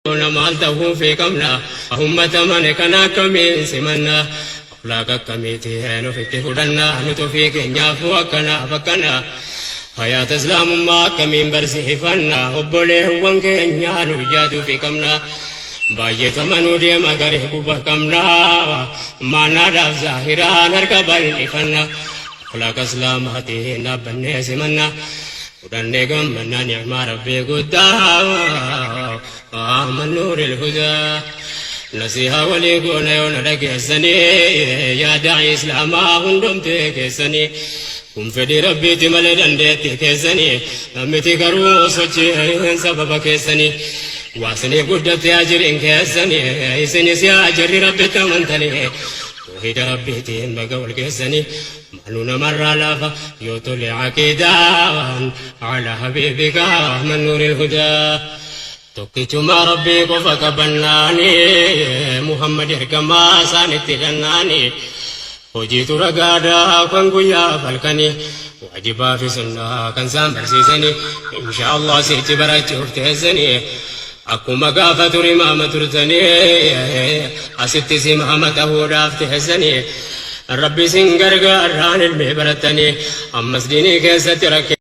Goona maal ta'uufii qabna? Ummata mane kana akkamiin simanna? Akhlaaq akkamiitiin ofitti fudhanna? Nuti ofii keenyaafuu akkanaaf akkana. Hayaata Islaamummaa akkamiin barsiifanna? Obboleewwan keenyaa nu yaaduufii qabna. Baay'eetu amanuu deema garee quba qabna. Maanaadhaaf zaahiraan harka bal'ifanna. Akhlaaqa Islaamaatiin dhaabbannee simanna. Fudhannee gammanna ni'maa Rabbii guddaa. Ahmad Nuuril Hudaa. Nasihaa walii goona yoo na dhageessanii yaa daa'ii Islaamaa hundumtee keessanii. Kun fedhii Rabbiiti malee dandeettii keessanii miti garuu sochiin sababa keessanii. Waa isiniif guddatte ajiriin keessanii isinis yaa jarri Rabbitti amantanii. Tawhiida Rabbiitiin baga wal geessanii. Maaluu namarraa laafa yoo tole aqiidaan ala habiibika Ahmad Nuuril Hudaa. Tokkichuma Rabbii qofa qabannaani Muhammad ergamaa isaanitti hidhannaani hojiitu ragaadha kan guyyaa halkanii waajibaa fi sunnaa kan isaan barsiisanii insha Allah sichi barachuuf teessanii akkuma gaafa ture imaama turtanii asittis imaama ta'uudhaaf teessanii Rabbi isin gargaarraan ilmii barattanii ammas diinii keessatti rakkina.